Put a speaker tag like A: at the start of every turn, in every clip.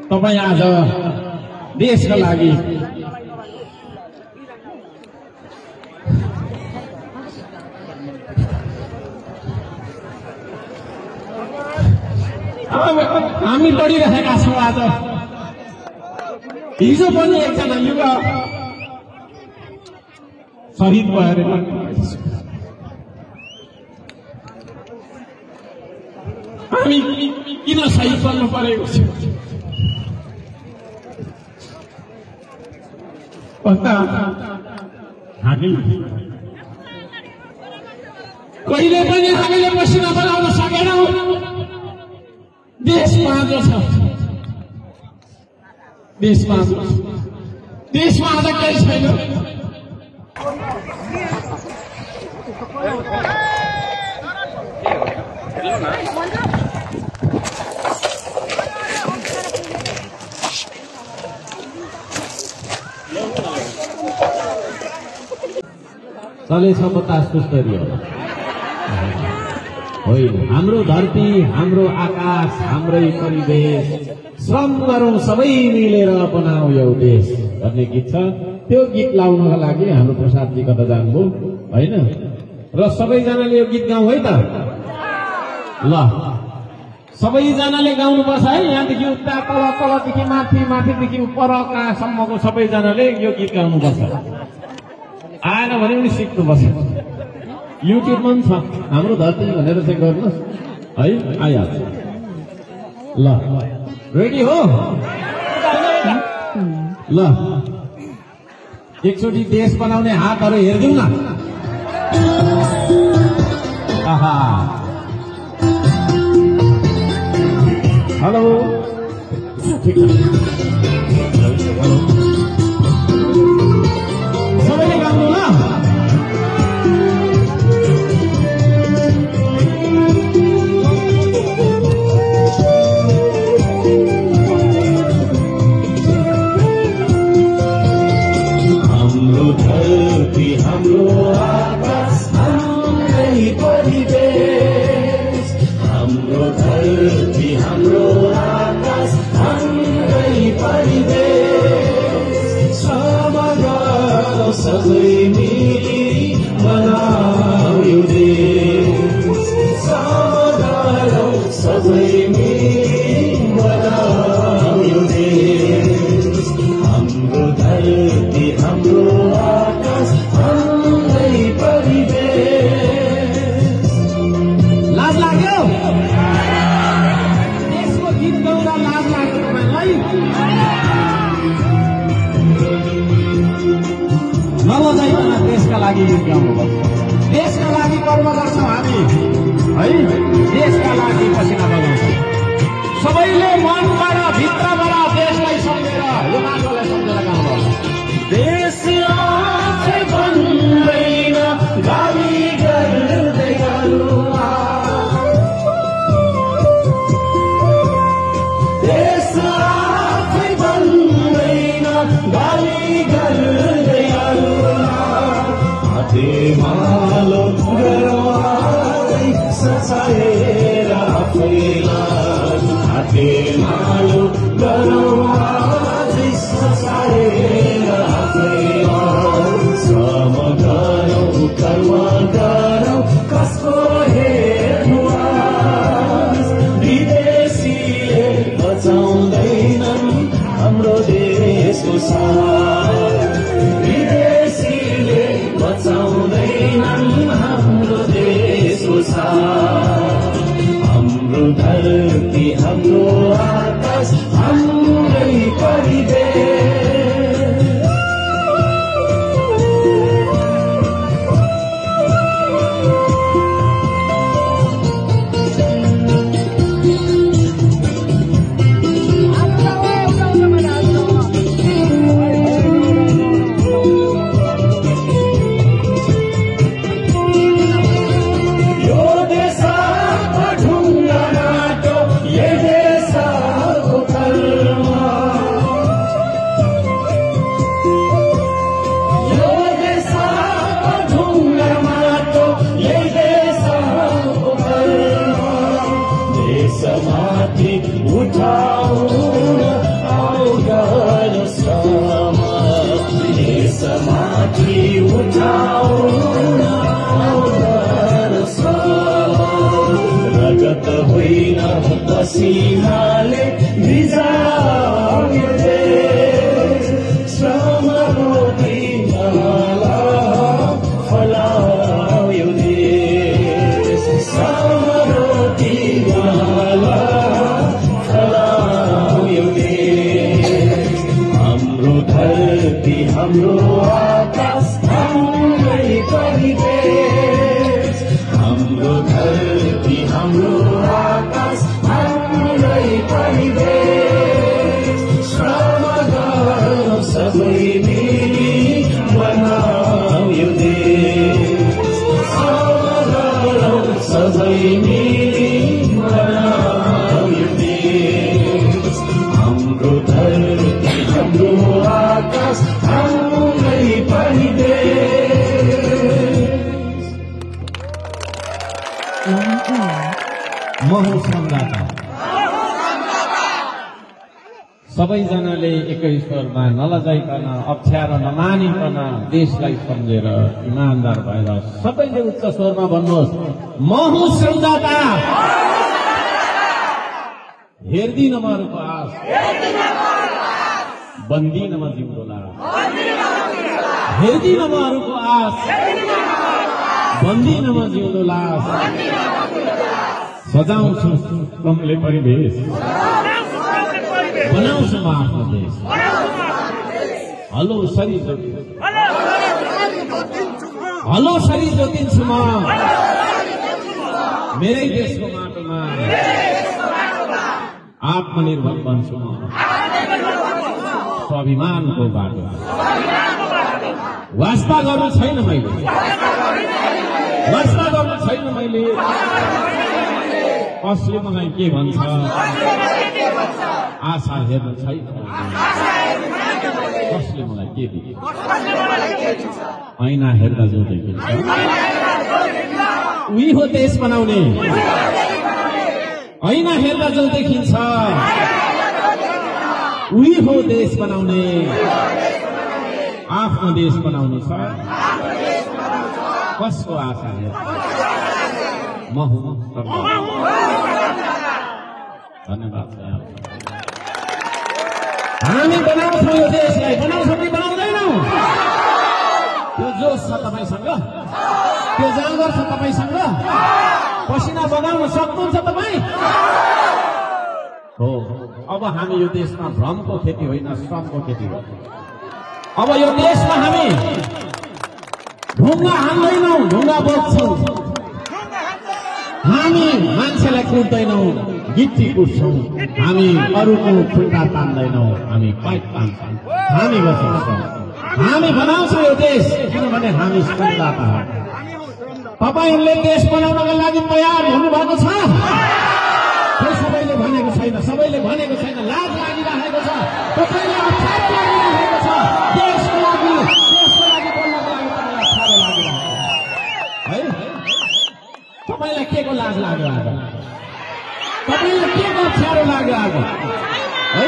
A: तपाईं आज देशका लागि हामी लडिरहेका छौँ। आज हिजो पनि एकजना युवा शहीद भएर हामी किन शहीद बन्नु परेको छ भन्दा हामी कहिले पनि हामीले मसिना बनाउन सकेनौँ। देश बाँझो छ, देश बाँझो, देशमा आज केही छैन।
B: चलेछ बतास पुस्तरी होइन। हाम्रो धरती, हाम्रो आकाश, हाम्रै परिवेश, श्रम गरौँ सबै मिलेर बनाऊ यो देश भन्ने गीत छ। त्यो गीत लाउनका लागि हाम्रो प्रसादजी कता जानुभयो होइन, र सबैजनाले यो गीत गाउँ है त। ल सबैजनाले गाउनुपर्छ है, यहाँदेखि उता तल, तलदेखि माथि, माथिदेखि परकासम्मको सबैजनाले यो गीत गाउनुपर्छ। आएन भने पनि सिक्नुपर्छ। युट्युबमा पनि छ हाम्रो धरती भनेर चाहिँ गर्नुहोस् है, आइहाल्छ। ल रेडी हो? ल एकचोटि देश बनाउने हातहरू हेरिदिउँ न। आहा हेलो ठिक छ। सबैले गाउनु ल।
C: हाम्रो आकाश, हाम्रै परिवेश, हाम्रो धरती, हाम्रो आकाश, हाम्रै परिवेश, समग्र सबै मिली बनाऊ यो देश, समग्र सबै मिली बनाऊ यो देश, हाम्रो धरती, हाम्रो आकाश, हाम्रै परिवेश।
A: लाज लाग्यो? देशको गीत गाउँदा लाज लाग्यो तपाईँलाई? नलजाइकन देशका लागि गीत गाउनुपर्छ। देशका लागि कर्म गर्छौँ हामी है, देशका लागि पसिना बगाउँछौँ। सबैले मनबाट भित्रबाट देशलाई सम्झेर, यो मान्छेलाई सम्झेर गाउनुपर्छ।
C: देश आफै बन्दैन गाली गर्दै गरुवा, देश आफै बन्दैन गाली गर्दै गरुवा, हातेमालो गरौँ आफै सचाएर आफैलाई, हातेमालो गरौँ आफै सचाएर आफैलाई, श्रम गरौँ कर्म गरौँ कसको हेर्नु आस, विदेशीले बचाउँदैनन् हाम्रो देशको साथ, विदेशीले बचाउँदैनन् हाम्रो देशको साथ, हाम्रो धरती, हाम्रो आकाश, हाम्रै परिवेश। यो देश ढुङ्गा माटो, ये देश हाम्रो धरती हाम्रो आकाश हाम्रै परिदेश।
B: म हुँ सम्झाता। सबैजनाले एकै स्वरमा नलजाइकन अप्ठ्यारो नमानिकन देशलाई सम्झेर इमानदार भएर सबैले उच्च स्वरमा भन्नुहोस्, म हुँ सम्झाता। हेर्दिन म अरूको आश, बन्दिन म जिउँदो लास। हेर्दिन म अरूको आश, बन्दिन म जिउँदो लास। सजाउँछु श्रमले परिवेश, बनाउँछु म आफ्नो देश। हलो सरी जोतिन्छु, हलो सरी जोतिन्छु म मेरै देशको माटोमा। आत्मनिर्भर बन्छु म स्वाभिमानको बाटो। वास्ता गर्नु छैन मैले, वास्ता गर्नु छैन मैले। कसले मलाई के भन्छ आशा हेर्नु छैन, कसले मलाई के दिन्छ ऐना हेर्दा जो देखिन्छ। उही हो देश बनाउने, ऐना हेर्दा जो देखिन्छ। उही हो देश बनाउने, आफ्नो देश बनाउनु छ कसको आशा हेर्नु। म हुँ धन्यवाद। हामी बनाउँछौँ यो देशलाई, बनाउँछौँ कि बनाउँदैनौँ? त्यो जोस छ तपाईँसँग, त्यो जाँगर छ तपाईँसँग, पसिना बगाउन सक्नुहुन्छ तपाईँ? हो। अब हामी यो देशमा भ्रमको खेती होइन, श्रमको खेती हो। अब यो देशमा हामी ढुङ्गा हान्दैनौँ, ढुङ्गा बोक्छौँ। हामी मान्छेलाई कुट्दैनौँ, गिट्टी कुट्छौँ। हामी अरूको खुट्टा तान्दैनौँ, हामी पाइप तान्छौँ। हामी बचाउँछौँ, हामी बनाउँछौँ यो देश, किनभने हामी संदाता हौँ। तपाईहरुले देश बनाउनका लागि तयार हुनुभएको छ? सबैले भनेको छैन, सबैले भनेको छैन। लाज लागिरहेको छ, तपाईलाई अप्ठ्यारो लागिरहेको छ। देशको लागि बोल्नको लागि तपाईलाई अप्ठ्यारो लागिरहेको है। तपाईलाई के को लाज लागिरहेको? तपाईलाई के को अप्ठ्यारो लागिरहेको है?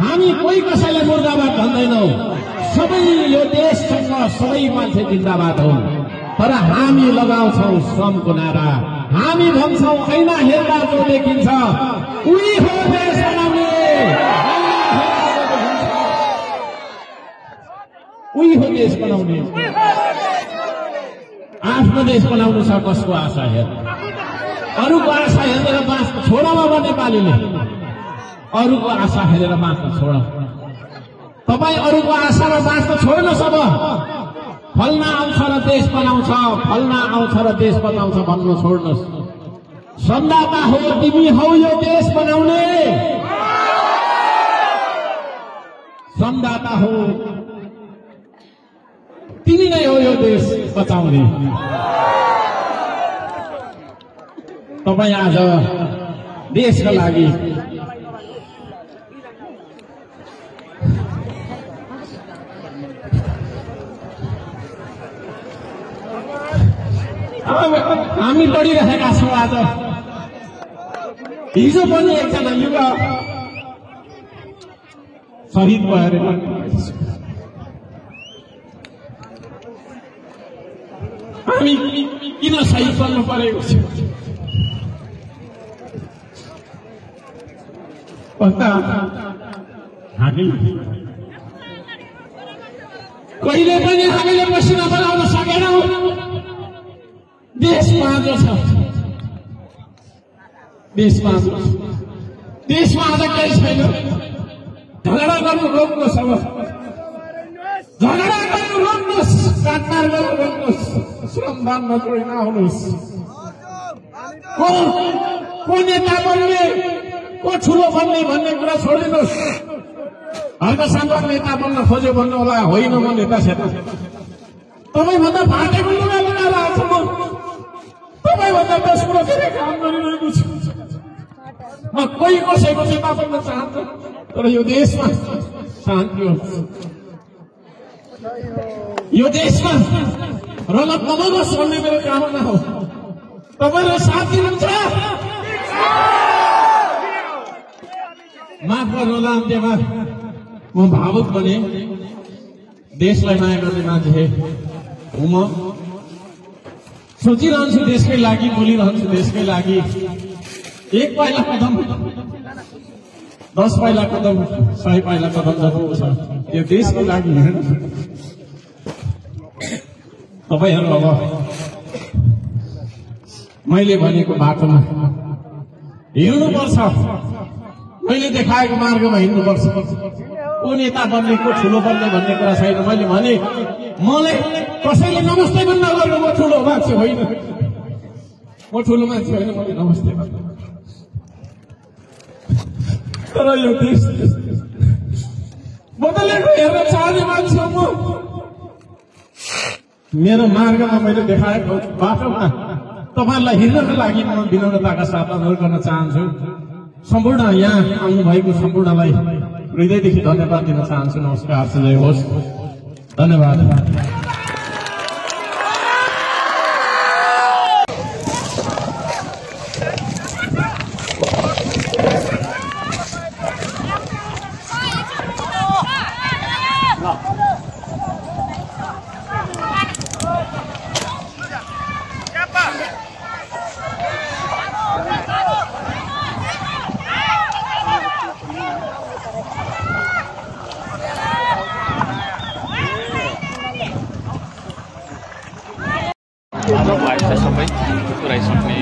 B: हामी कोही कसैलाई मुर्दाबाद भन्दैनौँ। सबै यो देशसँग सबै मान्छे जिन्दाबाद हुन्। तर हामी लगाउँछौँ श्रमको नारा। हामी भन्छौँ ऐना हेर्दा जो देखिन्छ उही हो देश बनाउने। उही हो देश बनाउने। आफ्नो देश बनाउनु छ कसको आशा हेर्नु? अरूको आशा हेरेर बाँच्न छोडमा म नेपालीले अरूको आशा हेरेर बाँच्न छोड। तपाईँ अरूको आशामा बाँच्न छोड्नुहोस्। अब फल्ना आउँछ र देश बनाउँछ, फल्ना आउँछ र देश बचाउँछ भन्नु छोड्नुहोस्। संदाता हो तिमी हौ यो देश बनाउने। संदाता हो तिमी नै हो यो देश बचाउने। तपाईँ आज देशका लागि हामी लडिरहेका छौँ। आज हिजो पनि एकजना युवा शहीद भएर हामी किन शहीद बन्नु परेको छ भन्दा हामी कहिले पनि हामीले पसिना बनाउन सकेनौँ। देश बाँझो छ, देश बाँझो छ। देशमा आज केही छैन। झगडा गर्नु रोक्नुहोस्। अब झगडा गर्नु रोक्नुहोस्, काटमार गर्नु रोक्नुहोस्, श्रमदान नछोडी नआउनुहोस्। को नेता बन्ने, को ठुलो बन्ने भन्ने कुरा छोडिदिनुहोस्। हल्कासँग नेता बन्न खोज्यो भन्नु होला, होइन म नेता छैन। तपाईँभन्दा फाटेको लुगा लगाएर आएको म, तपाईँभन्दा 10 कुरा धेरै काम गरिरहेको छु। म कोही कसैको सेवा गर्न चाहन्छु, तर यो देशमा शान्ति होस्, यो देशमा रगत नबोलोस् भन्ने मेरो कामना हो। तपाईहरु साथ दिनुहुन्छ? माफ गर्नुहोला, अन्त्यमा म भावुक बने। देशलाई माया गर्ने मान्छे हो म। सोचिरहन्छु देशकै लागि, बोलिरहन्छु देशकै लागि। एक पाइला कदम, 10 पाइला कदम, 100 पाइला कदम जस्तो छ यो देशको लागि। तपाईहरु अब मैले भनेको बाटोमा हिँड्नुपर्छ, मैले देखाएको मार्गमा हिँड्नुपर्छ। को नेता बन्ने, को ठुलो बन्ने भन्ने कुरा छैन। मैले भने मलाई कसैले नमस्ते पनि नगर्नु, म ठुलो मान्छे होइन, म ठुलो मान्छे होइन, मैले नमस्ते भन्नु। तर यो देश बदलेको हेर्न चाहने मान्छे हो म। मेरो मार्गमा मैले देखाएको बाटोमा तपाईहरुलाई हिँड्नको लागि म विनम्रताका साथ अनुरोध गर्न चाहन्छु। सम्पूर्ण यहाँ आउनुभएको सम्पूर्णलाई हृदयदेखि धन्यवाद दिन चाहन्छु। नमस्कार, जय होस्, धन्यवाद।
D: सबै पुऱ्याइसक्ने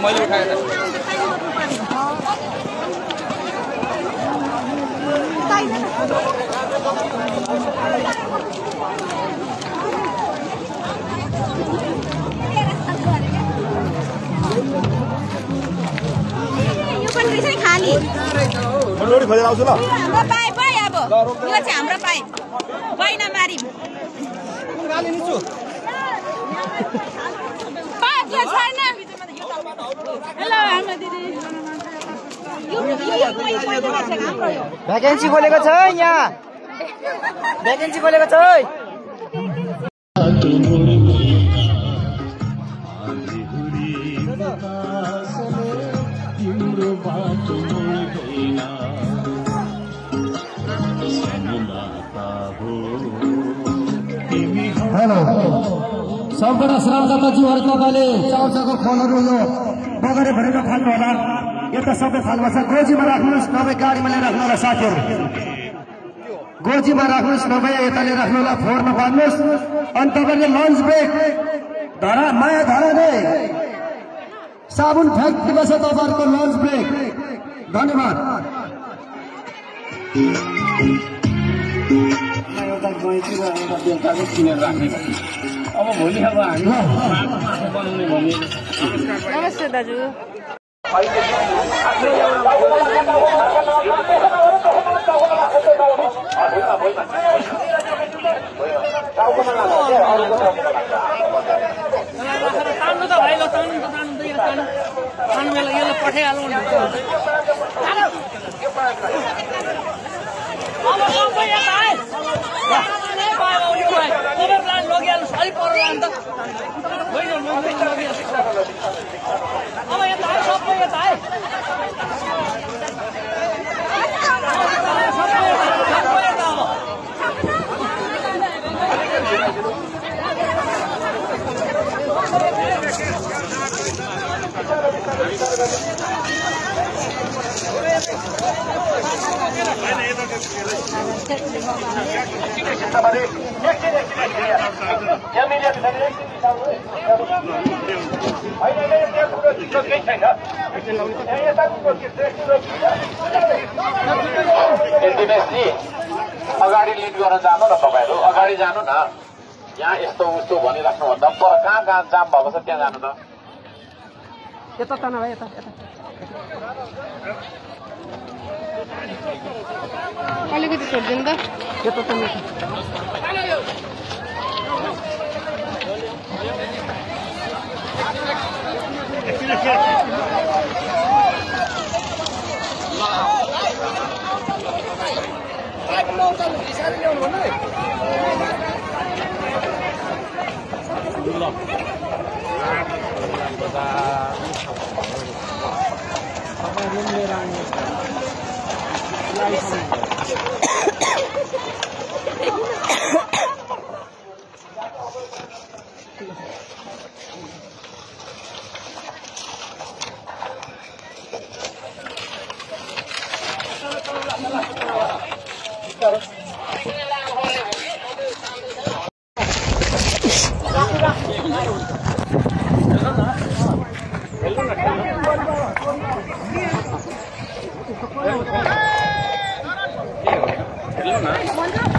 D: मैले उठाएर
E: खाली
C: रोटी खोजेर आउँछु ल।
E: हाम्रो पाइप है, अब यो चाहिँ हाम्रो पाइप गइना मारी
C: गाली निछु
E: पाइप जो छैन। हेलो हाम्रो दिदी, यो हाम्रो यो
F: भ्याकेन्सी खोलेको छ यहाँ, भ्याकेन्सी खोलेको छ।
G: हेलो सम्पूर्ण श्रमदाताज्यूहरू, तपाईँले चाउचाको फोनहरू यो बगरे भरेर खानु होला। यता सबै खानुपर्छ। गोजीमा राख्नुहोस्, नभए गाडीमा लिएर राख्नु होला। साथीहरू गोजीमा राख्नुहोस्, नभए यता लिएर राख्नु होला। फोहोरमा पार्नुहोस्। अनि तपाईँले लन्च ब्रेक धरा माया धरा नै साबुन फ्याँक्नुपर्छ तपाईँहरूको लन्च ब्रेक। धन्यवाद।
A: किनेर राख्ने अब भोलि अब हामी बनाउने भने।
E: नमस्ते दाजु।
H: तान्नु त भाइ, ल तान्नु त तान्नु त, तान्नु बेला यसलाई पठाइहालौँ नि। अब सबै यता आए, ओभरप्लान लगिहाल्नुहोस्, अलिक पर लानु त होइन, लगिहाल्छु। अब यता आए, सबै यता आए, सबै यता अब
B: अगाडि लिड गर्न जानु न तपाईँहरू अगाडि जानु न यहाँ यस्तो उस्तो भनिराख्नु भन्दा पर कहाँ जाम भएको छ त्यहाँ जानु न
F: यता त नभए यता
E: अलिकति छोडिदिनु त
F: यता त
D: हेलो न